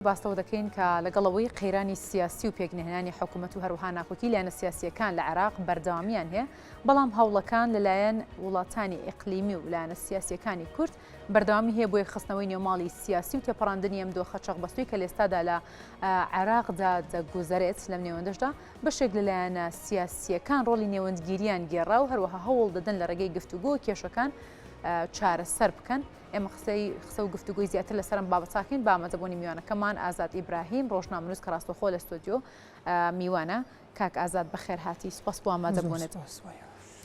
باس لەوە دەکەین کە لەگەڵ ئەوەی قەیرانی سیاسی و پێکنەهێنانی حکومەت و هەروەها ناکۆکی لایەنە سیاسییەکان لە عێراق بەردەوامییان هەیە، بەڵام هەوڵەکان لەلایەن وڵاتانی ئیقلیمی و لایەنە سیاسییەکانی کورد بەردەوامی هەیە بۆ یەکخستنەوەی نێوماڵی سیاسی و تێپەڕاندنی ئەم دۆخە چەقبەستووی کە لێستادا لە عێراقدا دەگوزەرێت. لەم نێوەندەشدا بەشێک لە لایەنە سیاسییەکان ڕۆڵی نێوەندگیریان گێڕا و هەروەها هەوڵ دەدەن لە ڕێگەی گفتوگۆ کێشەکان چارەسەر بکەن. ئێمە قسەی قسە و گفتوگۆی زیاتر لەسەر ئەم بابەتە ئەکەین بە ئامادەبوونی میوانەکەمان ئازاد ئیبراهیم ڕۆژنامەنووس کە ڕاستەوخۆ لە ستۆدیۆ میوانە. کاک ئازاد بەخێرهاتی، سوپاس بۆ ئامادەبوونت.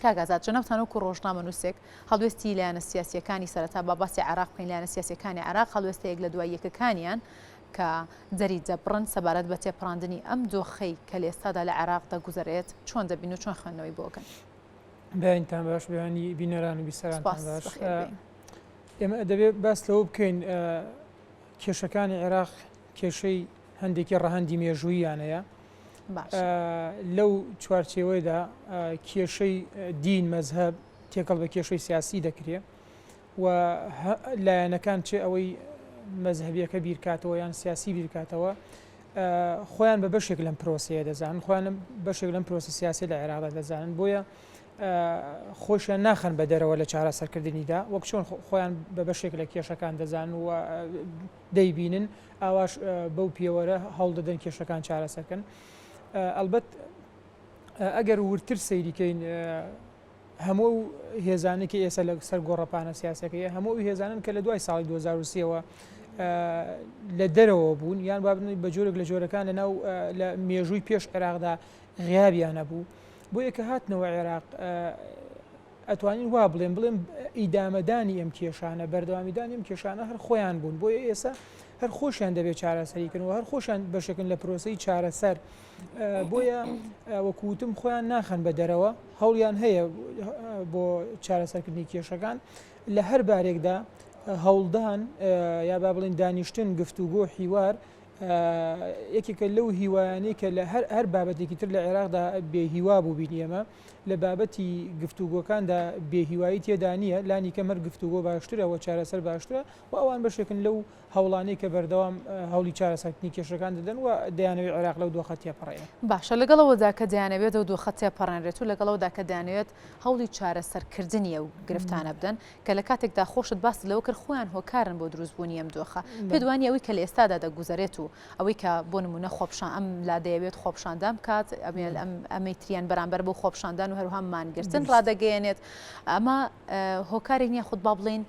کاک ئازاد جەنابتان وەکو ڕۆژنامەنووسێک هەڵوێستی لایەنە سیاسییەکانی سەرەتا با باسی عێراق بکەین لایەنە سیاسییەکانی عێراق هەڵوێستە یەک لە دوای یەکەکانیان کە دەری دەبڕن سەبارەت بە تێپەڕاندنی ئەم دۆخەی کە لە ئێستادا لە عێراق دەگوزەرێت چۆن دەبین و چۆن خوێندنەوەی بۆ ئەکەن؟ بەیانتان باش بەیانی بینەران و بیسەرانتان باش ئێمە دەبێت باس لەوە بکەین کێشەکانی عێراق کێشەی هەندێکی ڕەهەندی مێژووییانەیە لەو چوارچێوەیدا کێشەی دین مەزهب تێکەڵ بە کێشەی سیاسی دەکرێ و لایەنەکان چێ ئەوەی مەزهبیەکە بیرکاتەوە یان سیاسی بیرکاتەوە خۆیان بە بەشێک لەم پرۆسەیە دەزانن، خۆیان بەشێک لەم پرۆسە سیاسیە لە عێراقدا دەزانن، بۆیە خۆشیان ناخەن بە دەرەوە لە چارەسەرکردنیدا، وەک چۆن خۆیان بە بەشێک لە کێشەکان دەزانن و دەیبینن، ئاواش بەو پێوەرە هەوڵ دەدەن کێشەکان چارەسەرکەن. ئەلبەت ئەگەر وردتر سەیریکەین هەموو ئەو هێزانەی کە ئێستا لە سەر گۆڕەپانە سیاسەکەیە هەموو ئەو هێزانن کە لە دوای ساڵی 2023ەوە لە دەرەوە بوون یان با بە جۆرێک لە جۆرەکان لە ناو لە مێژووی پێش عێراقدا غیابیان هەبوو بۆیە کە هاتنەوە عێراق ئەتوانین وا بڵێن بڵێن ئیدامەدانی ئەم کێشانە بەردەوامیدانی ئەم کێشانە هەر خۆیان بوون بۆیە ئێستا هەر خۆشیان دەبێت چارەسەری کردن و هەر خۆشیان بەشێکن لە پرۆسەی چارەسەر بۆیە وەکوتم خۆیان ناخەن بە دەرەوە هەوڵیان هەیە بۆ چارەسەرکردنی کێشەکان لە هەر بارێکدا هەوڵدان یا با بڵین دانیشتن گفتوگۆ حیوار یەکێکە لەو هیوایانەی کە لە هەر هەر بابەتێکی تر لە عێراقدا بێهیوا بووبین ئێمە لە بابەتی گفتوگۆکاندا بێهیوایی تێدا نییە لانی کەم هەر گفتوگۆ باشترە و چارەسەر باشترە و ئەوان بەشێکن لەو هەوڵانەی کە بەردەوام هەوڵی چارەسەرکردنی کێشەکان دەدەن و دەیانەوێت عێراق لەو دۆخە تێپەڕێنن. باشە لەگەڵ ئەوەدا کە دەیانەوێت ئەو دۆخە تێپەڕێنرێت و لەگەڵ ئەوەدا کە دەیانەوێت هەوڵی چارەسەرکردنی ئەو گرفتانە بدەن کە لە کاتێکدا خۆشت باست لەوە کرد خۆیان هۆکارن بۆ دروستبوونی ئەم دۆخە پێت وانیە ئەوەی کە لە ئێستادا دەگوزەرێت و ئەوەی کە بۆ نمونە خۆپشان ئەم لا دەیەوێت خۆپشاندان بکات ئەمەی تریان بەرامبەر بۆ خۆپشاندان و هەروها مانگرتن ڕادەگەیەنێت ئەمە هۆکارێک نیە خود با بڵین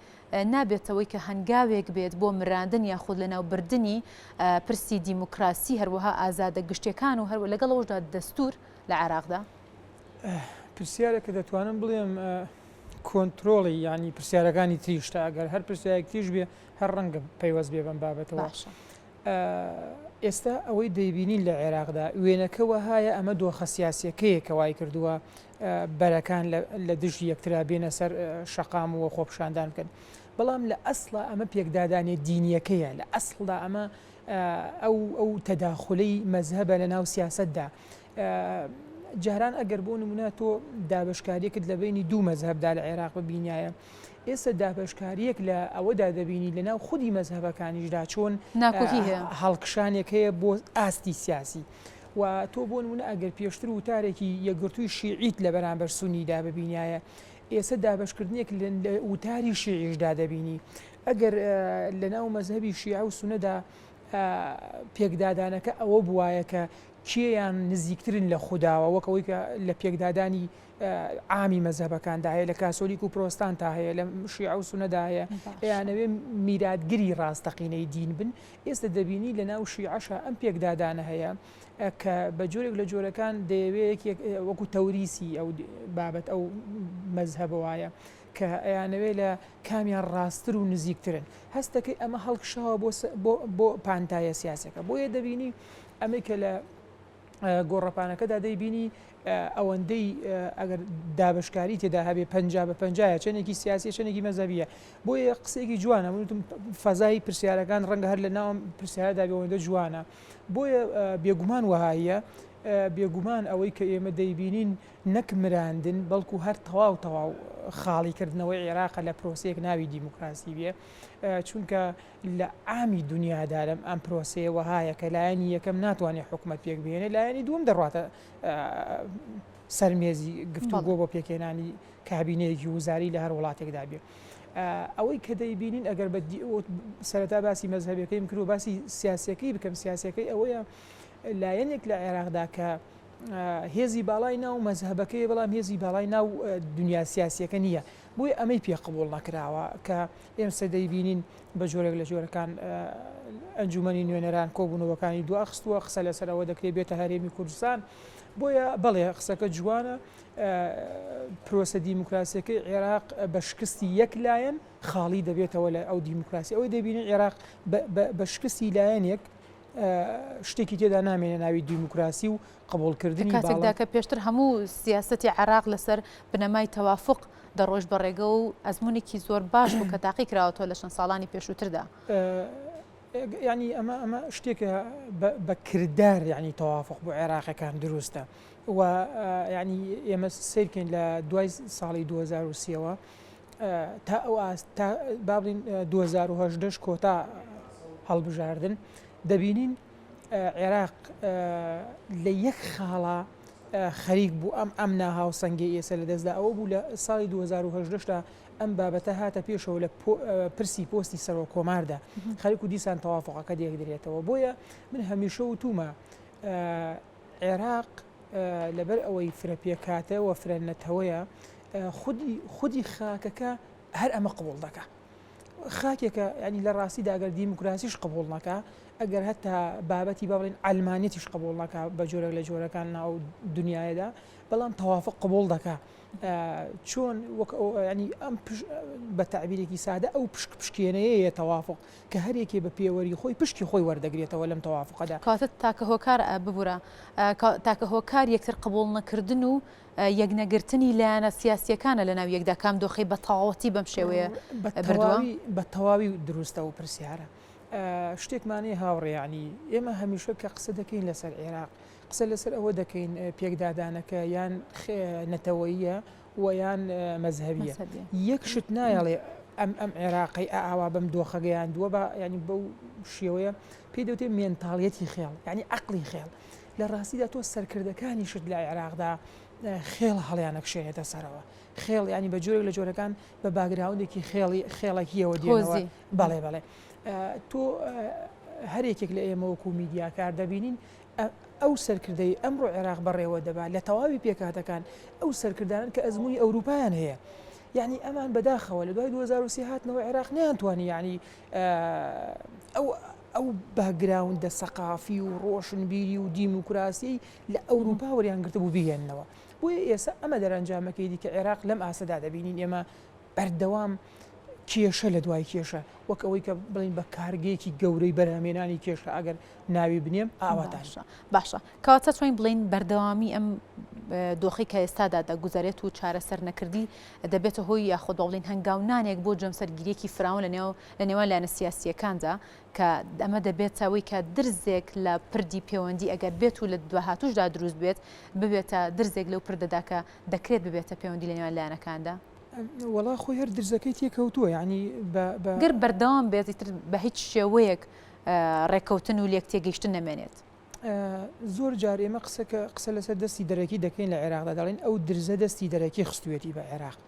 نابێتەوەی کە هەنگاوێک بێت بۆ مراندن یاخود لەناوبردنی پرسی دیموکراسی هەروەها ئازادە گشتیەکان و هەروە لەگەڵ ئەوەشدا دەستور لە عێراقدا؟ پرسیارێک کە دەتوانم بڵێم کۆنترۆڵی یانی پرسیارەکانی تریشتە ئەگەر هەر پرسیارێک تریش بێ هەر ڕەنگە پەیوەست بێ بەم بابەتەوە. باشە. ئێستا ئەوەی دەیبینین لە عێراقدا وێنەکە وەهایە ئەمە دۆخە سیاسیەکەیە کە وای کردووە بەرەکان لە دژی یەکترا بێنە سەر شەقام و خۆپیشاندان بکەن بەڵام لە ئەسڵا ئەمە پێکدادانێ دینیەکەیە لە ئەسڵدا ئەمە ئەو ئەو تەداخلەی مەزهەبە لە ناو سیاستدا جاران ئەگەر بۆ نمونە تۆ دابشکاریەکت لە بینی دوو مەزهبدا لە عێراق ببینایە ئێستا دابەشکارییەک لە ئەوەدا دەبینی لە ناو خودی مەزهەبەکانیشدا چۆن ناکۆکی هەیە. هەڵکشانێک هەیە بۆ ئاستی سیاسی و تۆ بۆ نمونە ئەگەر پێشتر وتارێکی یەکگرتووی شیعیت لە بەرامبەر سونیدا ببینایە ئێستا دابەشکردنێک لە وتاری شیعیشدا دەبینی ئەگەر لە ناو مەزهەبی شیعە و سونەدا پێکدادانەکە ئەوە بوایە کە کێیان نزیکترن لە خوداوە وەک ئەوەی کە لە پێکدادانی عامی مەزهەبەکاندا هەیە لە کاسۆلیک و پرۆستانتا هەیە لە شیعە و سونەدا هەیە ئەیانەوێ میراتگری ڕاستەقینەی دین بن ئێستا دەبینی لە ناو شیعەشا ئەم پێکدادانە هەیە کە بە جۆرێک لە جۆرەکان دەیەوێ یەکێک وەکو تەوریسی ئەو بابەت ئەو مەزهەبە وایە کە ئەیانەوێ لە کامیان ڕاستتر و نزیکترن هەستەکەی ئەمە هەڵکشاوە بۆ بۆ پانتایە سیاسەکە بۆیە دەبینی ئەمەی کە لە گۆڕەپانەکەدا دەیبینی ئەوەندەی ئەگەر دابشکاری تێدا هەبێ پ بە پنجایە چەندێکی سیاسی چەندێکی مەزەبیە بۆیە قسێکی جوانە وتم فەزای پرسیارەکان ڕەنگە هەر لە ناوم پرسیاردا بێ ئەوەندە جوانە بۆیە بێگومان وەهایە. بێگومان ئەوەی کە ئێمە دەیبینین نەک مراندن بەڵکو هەر تەواو تەواو خاڵی کردنەوەی عێراقە لە پرۆسەیەک ناوی دیموکراسی بێ چونکە لە عامی دنیادا لەم ئەم پرۆسەیە وەهایە کە لایەنی یەکەم ناتوانێت حکومەت پێک بهێنێ لایەنی دووەم دەڕاتە سەر مێزی گفتوگۆ بۆ پێکهێنانی کابینەیەکی وزاری لە هەر وڵاتێکدا بێ. ئەوەی کە دەیبینین ئەگەر بە سەرەتا باسی مەزهەبەکەیم کرد و باسی سیاسەکەی بکەم سیاسەکەی ئەوەیە لایەنێک لە عێراقدا کە هێزی باڵای ناو مەزهەبەکەی بەڵام هێزی باڵای ناو دنیا سیاسیەکە نییە بۆیە ئەمەی پێ قبوڵ نەکراوە کە ئێمسە دەیبینین بە جۆرێک لە جۆرەکان ئەنجومەنی نوێنەران کۆبوونەوەکانی دواخستووە قسە لەسەر ئەوە دەکرێت بێتە هەرێمی کوردستان بۆیە بەڵێ قسەکە جوانە پرۆسە دیموکراسیەکەی عێراق بە شکستی یەک لایەن خاڵی دەبێتەوە لە ئەو دیموکراسی ئەوەی دەبینی عێراق بە شکستی لایەنێک شتێکی تێدا نامێنێ ناوی دیموکراسی و قبوڵکردنی کاتێکدا کە پێشتر هەموو سیاسەتی عێراق لەسەر بنەمای تەوافق دەڕۆشت بە ڕێگە و ئەزمونێکی زۆر باش بوو کە تاقی کراوەتەوە لە چەند ساڵانی پێشووتردا. یعنی ئەمە ئەمە شتێکە بە کردار یعنی تەوافق بۆ عێراقەکان دروستە و یعنی ئێمە سیرکەین لە دوای ساڵی 2023ەوە تا ئەو ئاست تا با بڵین 2010 کۆتا هەڵبژاردن دەبینین عێراق لە یەک خاڵە خەریک بوو ئەم ئەم ناهاوسەنگی ئێستا لە دەستدا ئەوە بوو لە ساڵی 2010 دا ئەم بابەتە هاتە پێشەوە لە پرسی پۆستی سەرۆک کۆماردا خەریک و دیسان تەوافقەکە دێکدرێتەوە بۆیە من هەمیشە وتومە عێراق لەبەر ئەوەی فرە پێکاتە و فرە نەتەوەیە خودی خودی خاکەکە هەر ئەمە قبوڵ دەکا خاکێکە ینی لە ڕاستیدا ئەگەر دیموکراسیش قبوڵ نەکا ئەگەر هەتا بابەتی با بڵێن عەلمانیەتیش قبوڵ نەکا بە جۆرێک لە جۆرەکان ناو دنیادا بەڵام تەوافق قبوڵ دەکا چۆن وەک ینی ئەم بە تعبیرێکی سادە ئەو پشک پشکێنەیە تەوافق کە هەرێکێ بە پێوەری خۆی پشکی خۆی وەردەگرێتەوە لەم تەوافقەدا. کەواتە تاکە هۆکار ببورە تاکە هۆکار یەکتر قبوڵ نەکردن و یەکنەگرتنی لایەنە سیاسییەکانە لەناو یەکدا کام دۆخەی بە تەواوەتی بەم شێوەیە بردووە؟ بە تەواوی دروستە ئەو پرسیارە. شتێکمان هەیە هاوڕێ یانی ئێمە هەمیشە کە قسە دەکەین لەسەر عێراق قسە لەسەر ئەوە دەکەین پێکدادانەکە یان نەتەوەییە و یان مەزهەبیە یەک شت نایەڵێ ئەم ئەم عێراقی ئاوا بەم دۆخە گەیاندووە بە ینی بەو شێوەیە پێی دەوتێ مێنتاڵیەتی خێڵ یعنی عقلی خێڵ لە ڕاستیدا تۆ سەرکردەکانیشت لە عێراقدا خێڵ هەڵیانەکشێنێتە سەرەوە خێڵ ینی بە جۆرێک لە جۆرەکان بە باگراوندێکی خێڵی خێڵەکیەوە دێنەوە بەڵێ بەڵێ تۆ هەرێکێک لە ئێمە وەکو میدیاکار دەبینین ئەو سەرکردەی ئەمڕۆ عێراق بەڕێوە دەبا لە تەواوی پێکهاتەکان ئەو سەرکردانن کە ئەزمموی ئەوروپایان هەیە یعنی ئەمان بەداخەوە لە دوای 2023 هاتنەوە عێراق نیانتوانی یعنی ئەو ئەو باکگراوندە سەقافی و ڕۆشنبیری و دیموکراسیەی لە ئەوروپا وەریان گرتبوو بیهێننەوە. بۆیە ئێستا ئەمە دەرەنجامەکەی دی کە عێراق لەم ئاستەدا دەبینین ئێمە بەردەوام کێشە لە دوای کێشە وەک ئەوەی کە بڵین بە کارگەیەکی گەورەی بەرهەمێنانی کێشە ئەگەر ناوی بنێم ئاواتان. باشە باشە کەواتە توانین بڵێین بەردەوامی ئەم دۆخی کە ئێستادا دەگوزەرێت و چارەسەر نەکردی دەبێتە هۆی یاخود بڵین هەنگاونانێک بۆ جەمسەرگیریەکی فراوان لە نێو لە نێوان لایەنە سیاسییەکاندا کە ئەمە دەبێتە ئەوەی کە درزێک لە پردی پێوەندی ئەگەر بێت و لە دواهاتووشدا دروست بێت ببێتە درزێک لەو پردەدا کە دەکرێت ببێتە پێوەندی لە نێوان لایەنەکاندا. وەڵا خۆی هەر درزەکەی تێکەوتووە یانی بە بە. گەر بەردەوام بێت ئیتر بە هیچ شێوەیەک ڕێککەوتن و لێکتێگەیشتن نەمێنێت. زۆر جار ئێمە قسە کە قسە لەسەر دەستی دەرەکی دەکەین لە عێراقدا دەڵێن ئەو درزە دەستی دەرەکی خستوویەتی بە عێراق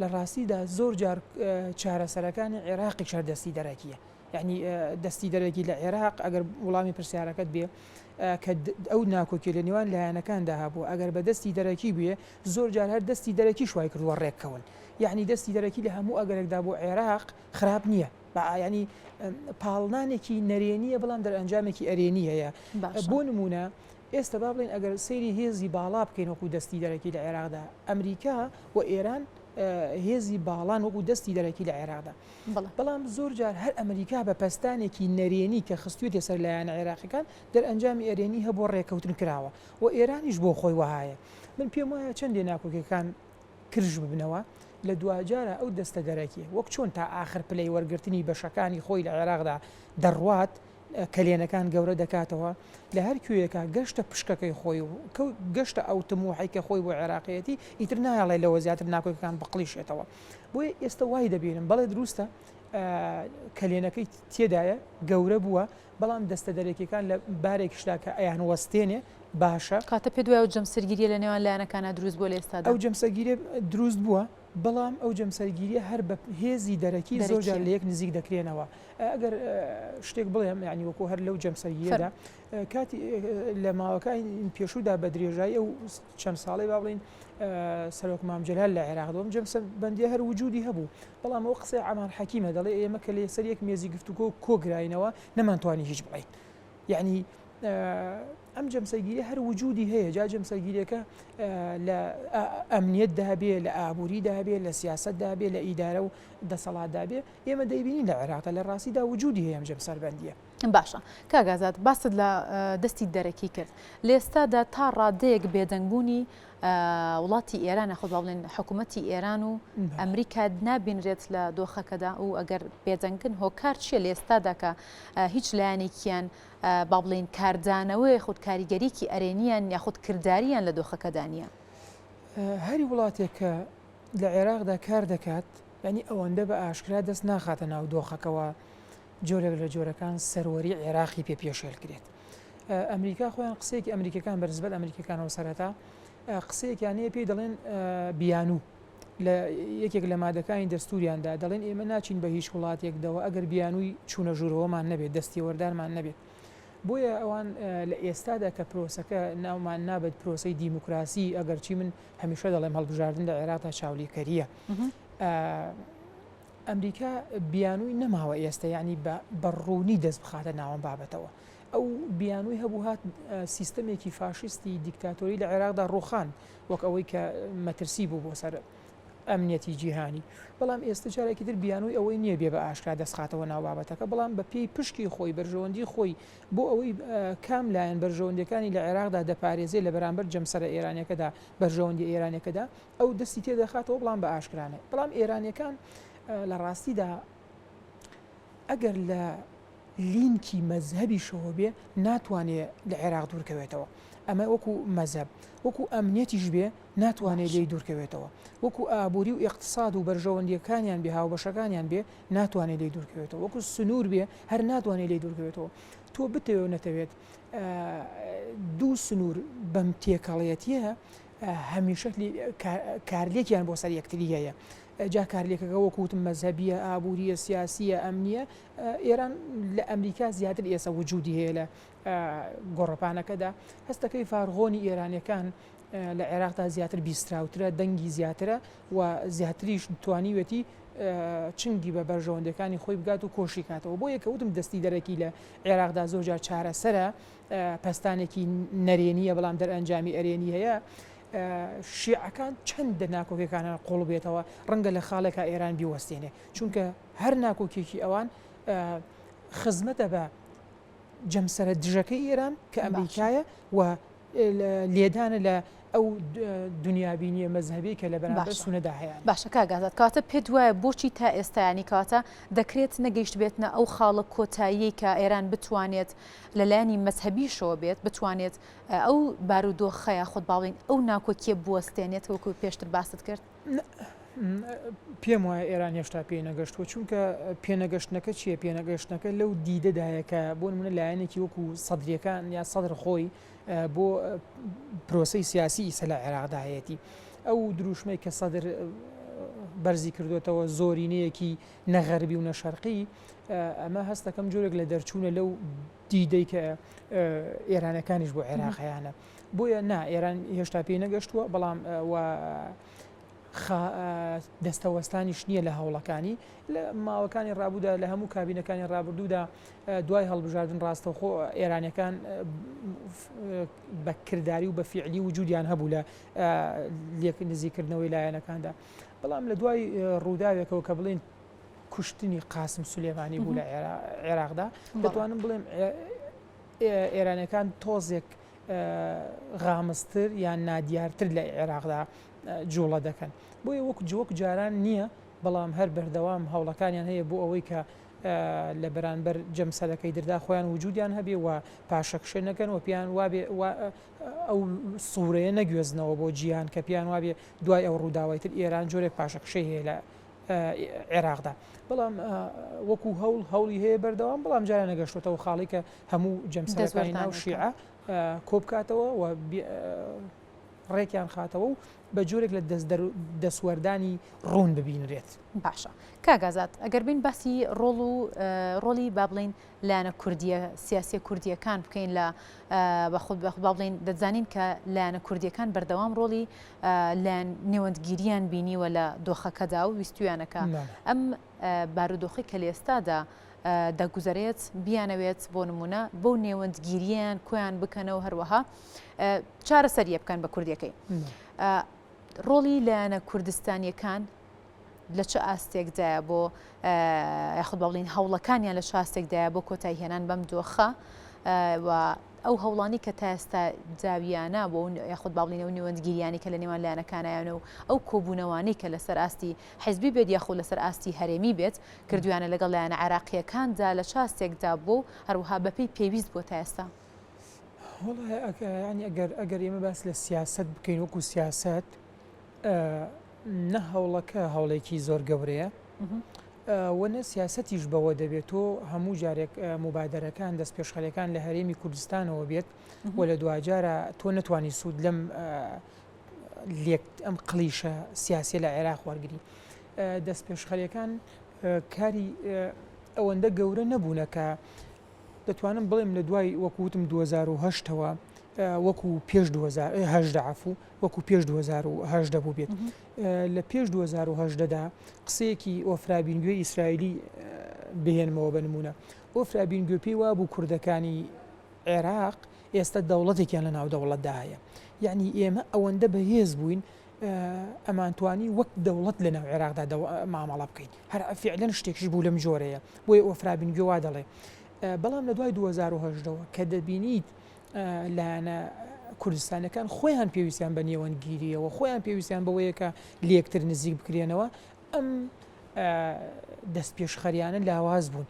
لە ڕاستیدا زۆر جار چارەسەرەکانی عێراقیش هەر دەستی دەرەکیە یعنی دەستی دەرەکی لە عێراق ئەگەر وڵامی پرسیارەکەت بێ کە ئەو ناکۆکی لە نێوان لایەنەکاندا هەبوو ئەگەر بە دەستی دەرەکی بێ زۆر جار هەر دەستی دەرەکی شوای کردووە ڕێککەون یعنی دەستی دەرەکی لە هەموو ئەگەرێکدا بۆ عێراق خراپ نییە یانی پاڵنانێکی نەرێنییە بەڵام دەرئەنجامێکی ئەرێنی هەیە بۆ نمونە ئێستا با بڵێن ئەگەر سەیری هێزی باڵا بکەین وەکو دەستی دەرەکی لە عێراقدا ئەمریکا و ئێران هێزی باڵان وەکو دەستی دەرەکی لە عێراقدا بەڵام زۆر جار هەر ئەمریکا بە پەستانێکی نەرێنی کە خستوێتە سەر لایەنە عێراقیەکان دەرئەنجامی ئەرێنی هەبووە ڕێکەوتن کراوە و ئێرانیش بۆ خۆی وەهایە من پێم وایە چەندێ ناکۆکیەکان کرژ ببنەوە، لە دواجارا ئەو دەستە دەرەکیە وەک چۆن تا ئاخر پلەی وەرگرتنی بەشەکانی خۆی لە عێراقدا دەڕوات، کەلێنەکان گەورە دەکاتەوە لە هەر کوێیەکا گەشتە پشکەکەی خۆی و گەشتە ئەو تموحەی کە خۆی بۆ عێراقیەتی ئیتر نایەڵێ لەوە زیاتر ناکۆکەکان بقڵیشێتەوە بۆیە ئێستا وای دەبینم بەڵێ دروستە کەلێنەکەی تێدایە گەورە بووە بەڵام دەستە دەرەکیەکان لە بارێکیشدا کە ئەیان وەستێنێ باشە. کاتە پێت وایە ئەو جەمسەرگیریە لە نێوان لایەنەکانا دروست بووە لە ئێستادا؟ ئەو جەمسەرگیریە دروست بووە بەڵام ئەو جەمسەرگیریە هەر بە هێزی دەرەکی زۆر جار لە یەک نزیک دەکرێنەوە. ئەگەر شتێک بڵێم یانی وەکو هەر لەو جەمسەرگیریەدا کاتی لە ماوەکانی پێشوودا بە درێژایی ئەو چەند ساڵەی با بڵێین سەرۆک مام جەلال لە عێراق دوم جەمسەر بەندیە هەر وجودی هەبوو بەڵام ئەو قسەی عەمان حەکیمە دەڵێ ئێمە کە لەسەر یەک مێزی گفتوگۆ کۆگراینەوە نەمانتوانی هیچ بڵێین یعنی ئەم جەمسەرگیری هەر وجودی هەیە جا جەمسەرگیریەکە لە ئەمنیەتدا بێ لە ئابووریدا بێ لە سیاستدا بێ لە ئیدارە و دەسەڵاتدا بێ ئێمە دەیبینین لە عێراقدا لە ڕاستیدا وجودی هەیە ئەم جەمسەربەندیە. باشە کاک ئازاد باست لە دەستی دەرەکی کرد لە ئێستادا تا ڕادەیەک بێدەنگبوونی وڵاتی ئێران یاخود با بڵێن حکوومەتی ئێران و ئەمریکا نابینرێت لە دۆخەکەدا و ئەگەر بێدەنگن هۆکار چییە لە ئێستادا کە هیچ لایەنێکیان با بڵێن کاردانەوەی خود کاریگەریکی ئەرێنیان یاخود کرداریان لە دۆخەکەدا نییە؟ هەری وڵاتێک کە لە عێراقدا کار دەکات یعنی ئەوەندە بە ئاشکرا دەست ناخاتە ناو دۆخەکەوە جۆرێک لە جۆرەکان سەروەری عێراقی پێ پێشێل کرێت. ئەمریکا خۆیان قسەیەکی ئەمریکەکان بەرزبەت ئەمریکەکانەوە سەرەتا قسەیەکیان هەیە پێی دەڵێن بیانوو لە یەکێک لە مادەکانی دەستوریاندا دەڵێن ئێمە ناچین بە هیچ وڵاتێک دەوە ئەگەر بیانووی چوونە ژوورەوەمان نەبێت دەستێوەردانمان نەبێت بۆیە ئەوان لە ئێستادا کە پرۆسەکە ناومان نابێت پرۆسەی دیموکراسی ئەگەرچی من هەمیشە دەڵێم هەڵبژاردن لە عێراقدا چاولیکەریە ئەمریکا بیانووی نەماوە ئێستە یانی بە بە ڕوونی دەست بخاتە ناو ئەم بابەتەوە. ئەو بیانووی هەبوو هات سیستەمێکی فاشیستی دیکتاتۆری لە عێراقدا ڕووخاند وەک ئەوەی کە مەترسی بوو بۆ سەر ئەمنیەتی جیهانی. بەڵام ئێستە جارێکی تر بیانووی ئەوەی نییە بێ بە ئاشکرا دەست خاتەوە ناو بابەتەکە، بەڵام بە پێی پشکی خۆی، بەرژەوەندی خۆی بۆ ئەوەی کام لایەن بەرژەوەندیەکانی لە عێراقدا دەپارێزێ لە بەرامبەر جەمسەرە ئێرانیەکەدا، بەرژەوەندیە ئێرانیەکەدا، ئەو دەستی تێدەخاتەوە بەڵام بە ئاشکرا نە. بەڵام ئێرانیەکان لە ڕاستیدا ئەگەر لە لینکی مەزهەبیشەوە بێ ناتوانێ لە عێراق دوورکەوێتەوە. ئەمە وەکو مەزهەب، وەکو ئەمنیەتیش بێ ناتوانێ لێی دوورکەوێتەوە. وەکو ئابووری و ئیقتساد و بەرژەوەندیەکانیان بێ هاوبەشەکانیان بێ ناتوانێ لێی دوورکەوێتەوە. وەکو سنوور بێ هەر ناتوانێ لێی دوورکەوێتەوە. تۆ بتەوێ و نەتەوێت دوو سنوور بەم تێکەڵێتیە هەمیشە کارلێکیان بۆ سەر یەکتری هەیە. جا کارلێکەکە وەکو وتم مەزهەبییە، ئابوورییە، سیاسییە، ئەمنییە، ئێران لە ئەمریکا زیاتر ئێستا وجودی هەیە لە گۆڕەپانەکەدا. هەستەکەی فارغۆنی ئێرانیەکان لە عێراقدا زیاتر بیستراوترە، دەنگی زیاترە و زیاتریش توانیوێتی چنگی بە بەرژەوەندیەکانی خۆی بگات و کۆشی کاتەوە. بۆیە کە وتم دەستی دەرەکی لە عێراقدا زۆر جار چارەسەرە، پەستانێکی نەرێنییە بەڵام دەرئەنجامی ئەرێنی هەیە، شیعەکان چەندە ناکۆکیەکانیان قوڵ بێتەوە ڕەنگە لە خاڵێکا ئێران بیوەستێنێ چونکە هەر ناکۆکیەکی ئەوان خزمەتە بە جەمسەرە دژەکەی ئێران کە ئەمریکایە و لێدانە لە ئەو دنیابینیە مەزهەبی کە لە بەرامبەر سونەدا هەیە. باشە کاک ئازاد کەواتە پێت وایە بۆچی تا ئێستا یانی کەواتە دەکرێت نەگەیشتبێتنە ئەو خاڵە کۆتاییەی کە ئێران بتوانێت لە لایەنی مەزهەبیشەوە بێت بتوانێت ئەو بارودۆخە یاخود با بڵێین ئەو ناکۆکیە بوەستێنێت وەکو پێشتر باست کرد؟ پێم وایە ئێران هێشتا پێی نەگەشتووە چونکە پێنەگەشتنەکە چییە پێنەگەشتنەکە لەو دیدەدایە کە بۆ نمونە لایەنێکی وەکو سەدریەکان یا سەدر خۆی بۆ پرۆسەی سیاسی ئیسە لە عێراقدا هەیەتی ئەو دروشمەی کە سەدر بەرزی کردوێتەوە زۆرینەیەکی نەغەربی و نەشەرقی ئەمە هەستەکەم جۆرێک لە دەرچوونە لەو دیدەی کە ئێرانەکانیش بۆ عێراق هەیانە بۆیە نا ئێران هێشتا پێی نەگەشتووە بەڵام دەستەوەستانیش نییە لە هەوڵەکانی لە ماوەکانی ڕابوودا لە هەموو کابینەکانی ڕابردوودا دوای هەڵبژاردن ڕاستەوخۆ ئێرانەکان بە کرداری و بە فیعلی وجودیان هەبوو لە لێک نزیکردنەوەی لایەنەکاندا بەڵام لە دوای ڕووداوێکەوە کە بڵین کوشتنی قاسم سولێمانی بوو لە عێراقدا دەتوانم بڵێم ئێرانەکان تۆزێک غامزتر یان نادیارتر لە عێراقدا جوڵە دەکەن بۆیە وەکو جوەک جاران نییە بەڵام هەر بەردەوام هەوڵەکانیان هەیە بۆ ئەوەی کە لە بەرانبەر جەمسەرەکەی دردا خۆیان وجودیان هەبێ و پاشەکشێ نەکەن و پێیان وابێ ئەو سوورەیە نەگوێزنەوە بۆ جیهان کە پێیان وابێ دوای ئەو ڕووداوای تر ئێران جۆرێک پاشەکشەی هەیە لە عێراقدا بەڵام وەکو هەوڵ هەوڵی هەیە بەردەوام بەڵام جارە نەگەشتوتەوە خاڵی کە هەموو جەمسەرەکانی ناو شیعە کۆبکاتەوە و ڕێکیان خاتەوە و بە جۆرێک لە دەستوەردانی ڕوون ببینرێت. باشە کاک ئازاد ئەگەر بین باسی ڕۆڵ و ڕۆڵی با بڵین لایەنە کوردیە سیاسیە کوردیەکان بکەین لە بەخود بەخود با بڵین دەزانین کە لایەنە کوردیەکان بەردەوام ڕۆڵی لایەن نێوەندگیریان بینیوە لە دۆخەکەدا و ویستویانەکە ئەم بارودۆخی کە لە ئێستادا دەگوزەرێت بیانەوێت بۆ نمونە بەو نێوەندگیریان کۆیان بکەنەوە هەروەها چارەسەریە بکەن بە کوردیەکەی. ڕۆڵی لایەنە کوردستانیەکان لە چ ئاستێکدایە بۆ یاخود با بڵین هەوڵەکانیان لە چ ئاستێکدایە بۆ کۆتایی هێنان بەم دۆخە و ئەو هەوڵانی کە تا ئێستا داویانە بۆ یاخود با بڵین ئەو نێوەندگیریانی کە لە نێوان لایەنەکانایانە و ئەو کۆبوونەوانەی کە لەسەر ئاستی حزبی بێت یاخود لەسەر ئاستی هەرێمی بێت کردویانە لەگەڵ لایەنە عێراقییەکاندا لە چ ئاستێکدا بوو هەروەها بەپێی پێویست بۆ تا ئێستا؟ ینی ئەگەر ئەگەر ئێمە باس لە سیاست بکەین وەکو سیاست نە هەوڵەکە هەوڵێکی زۆر گەورەیە و نە سیاسەتیش بەوە دەبێت تۆ هەموو جارێک مبادەرەکان دەست پێشخەرەکان لە هەرێمی کوردستانەوە بێت و لە دواجارە تۆ نتوانانی سوود لەم لێک ئەم قلیشە سیاسی لە عێراق وەرگری دەست پێشخەرەکان کاری ئەوەندە گەورە نەبوونە کە دەتوانم بڵێم لە دوای وەکو وتم 2008 ەوە وەکو پێش 2018 عەفو وەکو پێش 2018 بوو بێت لە پێش 2018 دا قسەیەکی ئۆفرابینگوێ ئیسرائیلی بهێنمەوە بە نمونە ئۆفرابینگوێ پێی وابوو کوردەکانی عێراق ئێستا دەوڵەتێکیان لە ناو دەوڵەتدا هەیە یعنی ئێمە ئەوەندە بەهێز بووین ئەمانتوانی وەک دەوڵەت لە ناو عێراقدا مامەڵە بکەین هەر فعلەن شتێکیش بوو لەم جۆرەیە بۆیە ئۆفرابین گوێ وا دەڵێ بەڵام لە دوای 2010ەوە کە دەبینیت لایەنە کوردستانەکان خۆیان پێویستیان بە نێوەندگیریەوە خۆیان پێویستیان بەوەیە کە لەکتر نزیک بکرێنەوە ئەم دەست پێشخەریانە لاواز بوون.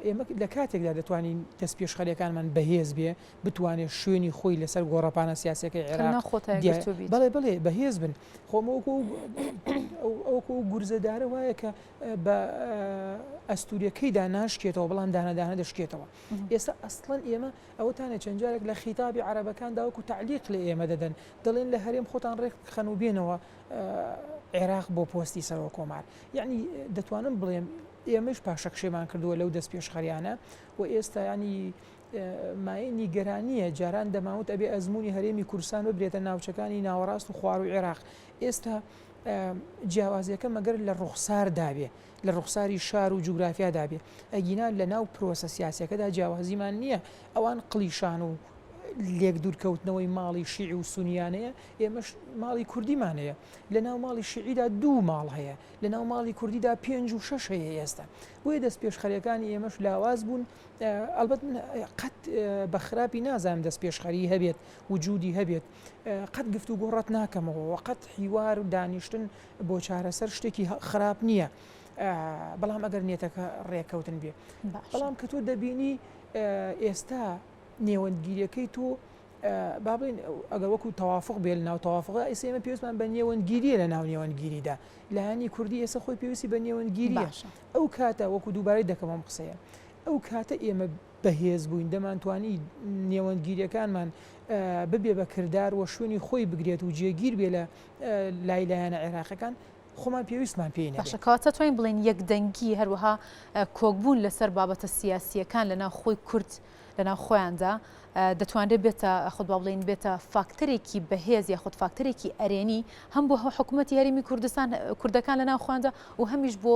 ئێمە لە کاتێکدا دەتوانین دەست پێشخەریەکانمان بەهێز بێ بتوانێت شوێنی خۆی لەسەر گۆڕەپانە سیاسەکەی عێراق بەڵێ بڵێ بەهێز بن خۆمەوەکو ئەوکو گورزەدارە وایە کە بە ئەستوریەکەیدا ناشکێتەوە بەڵام دانەدانە دەشکێتەوە ئێستا ئەسڵەن ئێمە ئەوەتانە چەند جارێک لە خیتابی عەرەبەکان داوەکو تعلیق لە ئێمە دەدەن دەڵێن لە هەرێم خۆتان ڕێک خەن و بێنەوە عێراق بۆ پۆستی سەرۆک کۆمار یعنی دەتوانم بڵێم ئێمەش پاشەکشێمان کردووە لەو دەست پێشخەریانە و ئێستا ینی مایەی نیگەرانییە جاران دەماوت ئەبێ ئەزمموی هەرێمی کوردستان ببرێتە ناوچەکانی ناوەڕاست و خوار و عێراق ئێستا جیاوازیەکە مەگەر لە ڕوخساردا بێ، لە ڕوخساری شار و جوگرافیادا بێ، ئەگینا لە ناو پرۆسە سیاسیەکەدا جیاوازیمان نییە، ئەوان قڵیشان و لێک دوورکەوتنەوەی ماڵی شیعی و سونیانەیە، ئێمەش ماڵی کوردیمان هەیە، لە ناو ماڵی شیعیدا دوو ماڵ هەیە، لە ناو ماڵی کوردیدا پێنج و شەش هەیە ئێستا، بۆیە دەستپێشخەریەکانی ئێمەش لاواز بوون، ئەڵبەت من قەت بە خراپی نازانم دەستپێشخەری هەبێت، وجودی هەبێت، قەت گفتوگۆ ڕەت ناکەمەوە و قەت حیوار و دانیشتن بۆ چارەسەر شتێکی خراپ نییە بەڵام ئەگەر نێتەکە ڕێکەوتن بێ بەڵام کە تۆ دەبینی ئێستا نێوەندگیریەکەی تۆ با بڵێین ئەگەر وەکو تەوافق بێ لە ناو تەوافقدا ئێستا ئێمە پێویستمان بە نێوەندگیریە لە ناو نێوەندگیریدا لایەنی کوردی ئێستا خۆی پێویستی بە نێوەندگیریە ئەو کاتە وەکو دووبارەی دەکەم ئەم قسەیە ئەو کاتە ئێمە بەهێز بووین، دەمانتوانی نێوەندگیرییەکانمان ببێ بە کردار و شوێنی خۆی بگرێت و جێگیر بێ لە لای لایەنە عێراقیەکان، خۆمان پێویستمان پێی نەبێ. باشە کەواتە توانین بڵێین یەکدەنگی هەروەها کۆکبوون لەسەر بابەتە سیاسییەکان لە ناو خۆی کورد لە ناو خۆیاندا دەتوانرێت بێتە خود با بڵێین بێتە فاکتەرێکی بەهێز یاخود فاکتەرێکی ئەرێنی هەم بۆ حکوومەتی هەرێمی کوردستان کوردەکان لە ناو خۆیاندا و هەمیش بۆ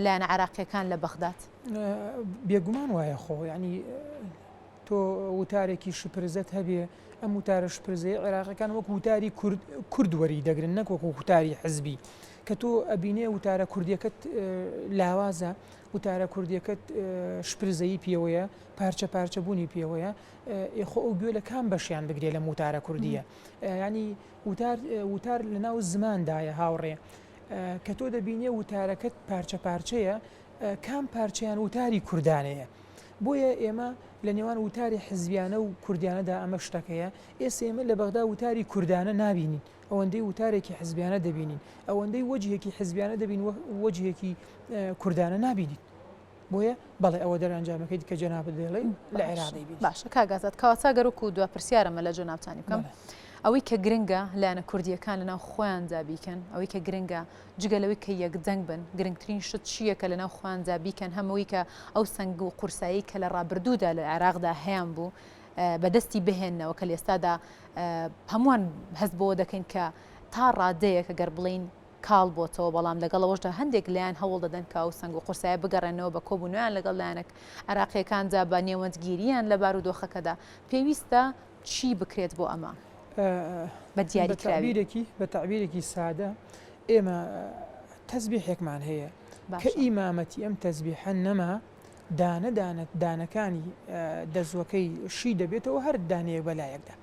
لایەنە عێراقییەکان لە بەغداد؟ بێگومان وایە خۆ یعنی تۆ وتارێکی شپرزەت هەبێ ئەم وتارە شپرزەیە عێراقەکان وەک وتاری کورد کورد وەری دەگرن نەک وەکو وتاری حزبی کە تۆ ئەبینێ وتارە کوردیەکەت لاوازە وتارە کوردیەکەت شپرزەیی پێوەیە پارچە پارچە بوونی پێوەیە خۆ ئەو گوێ لە کام بەشیان بگرێ لەم وتارە کوردیە ینی وتار وتار لە ناو زماندایە هاوڕێ کە تۆ دەبینێ وتارەکەت پارچە پارچەیە. کام پارچەیان وتاری کوردانەیە. بۆیە ئێمە لە نێوان وتاری حزبیانە و کوردیانەدا ئەمە شتەکەیە، ئێستا ئێمە لە بەغدا وتاری کوردانە نابینین، ئەوەندەی وتارێکی حزبیانە دەبینین، ئەوەندەی وەجهێکی حزبیانە دەبین وەجهێکی کوردانە نابینین. بۆیە بەڵێ ئەوە دەرئەنجامەکەی کە جەنابت دەڵێی لە عێراق دەیبینین. باشە کاک ئازاد کەواتە گەر وەکو دوا پرسیارەمە لە جەنابتانی بکەم ئەوەی کە گرنگە لایەنە کوردییەکان لەناو خۆیاندا بیکەن ئەوەی کە گرنگە جگە لەوەی کە یەکدەنگ بن گرنگترین شت چییە کە لەناو خۆیاندا بیکەن هەمەوەی کە ئەو سەنگ و قورسایی کە لە ڕابردوودا لە عێراقدا هەیان بوو بەدەستی بهێننەوە کە لێستادا هەمووان هەست بەوە دەکەین کە تا ڕادەیەک گەر بڵین کاڵ بۆتەوە، بەڵام لەگەڵ ئەوەشدا هەندێک لایەن هەوڵ دەدەن کە ئەو سەنگ و قورسایە بگەڕێننەوە بە کۆبوونەوەیان لەگەڵ لایەنە عێراقییەکاندا بە نێوەندگیرییان لە بارودۆخەکەدا. پێویستە چی بکرێت بۆ ئەمە بە دیاریکراوی؟ بە تەعبیرێکی سادە ئێمە تەزبیحێکمان هەیە کە ئیمامەتی ئەم تەزبیحە نەما، دانە دانە دانەکانی دەزووەکەی شی دەبێتەوە هەر دانەیەک بە لایەکدا.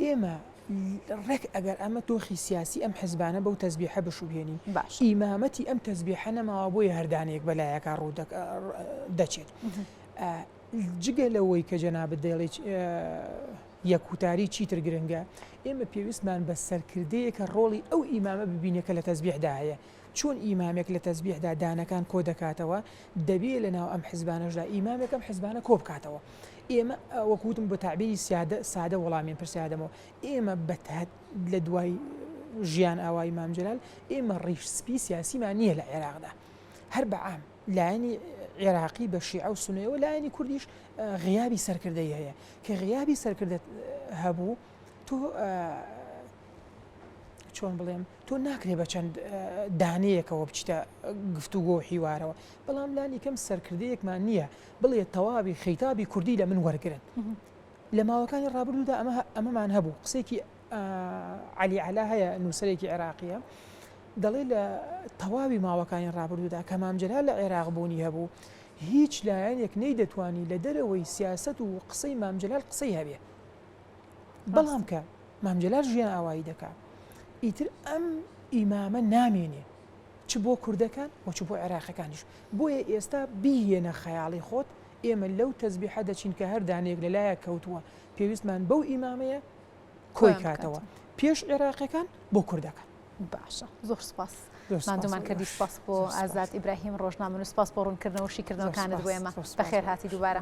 ئێمە ڕێک ئەگەر ئەمە دۆخی سیاسی ئەم حزبانە بەو تەزبیحە بشوبهێنین ئیمامەتی ئەم تەزبیحە نەماوە بۆیە هەر دانەیەک بە لایەکا ڕوو دەچێت. جگە لەوەی کە جەنابت دەڵێی یەک وتاری چیتر گرنگە، ئێمە پێویستمان بە سەرکردەیەکە ڕۆڵی ئەو ئیمامە ببینێ کە لە تەزبیحدا هەیە. چۆن ئیمامێک لە تەزبیحدا دانەکان کۆ دەکاتەوە، دەبێ لە ناو ئەم حزبانەشدا ئیمامێک ئەم حزبانە کۆ بکاتەوە. ئێمە وەک وتم بە تەعبیری سادە سادە وەڵامی ئەم پرسیارە دەمەوە، ئێمە بە لە دوای ژیان ئاوایی مام جەلال ئێمە ڕیش سپی سیاسیمان نییە لە عێراقدا. هەر بە عام لایەنی عێراقی بە شیعە و سوننەیەوە لایەنی کوردیش غیابی سەرکردەی هەیە. کە غیابی سەرکردە هەبوو تۆ چۆن بڵێم تۆ ناکرێ بە چەند دانەیەکەوە بچیتە گفتوگۆ و حیوارەوە بەڵام لانی کەم سەرکردەیەکمان نییە بڵێ تەواوی خیتابی کوردی لە من وەرگن لە ماوەکانی ڕابردوودا ئەمە ئەمەمان هەبوو قسێکی علی علا هەیە نووسەرێکی عێراقیە دەڵێ لە تەواوی ماوەکانی ڕابردوودا کە مام جەلال لە عێراق بوونی هەبوو هیچ لایەنێک نەیدەتوانی لە دەرەوەی سیاست و قسەی مام جەلال قسەی هەبێ بەڵام کە مام جەلال ژیان ئاوایی دەکا ئیتر ئەم ئیمامە نامێنێ چ بۆ کوردەکان و چ بۆ عێراقەکانیش بۆیە ئێستا بیهێنە خەیاڵی خۆت ئێمە لەو تەزبیحە دەچین کە هەر دانەیەک لە لایەک کەوتووە پێویستمان بەو ئیمامەیە کۆی کاتەوە پێش عێراقەکان بۆ کوردەکان. باشە زۆر سپاس ماندوومان کردی سپاس بۆ ئازاد ئیبراهیم ڕۆژنامەنووس سپاس بۆ ڕوونکردنەوە شیکردنەوەکانت بۆ ئێمە بەخێر هاتی دووبارە.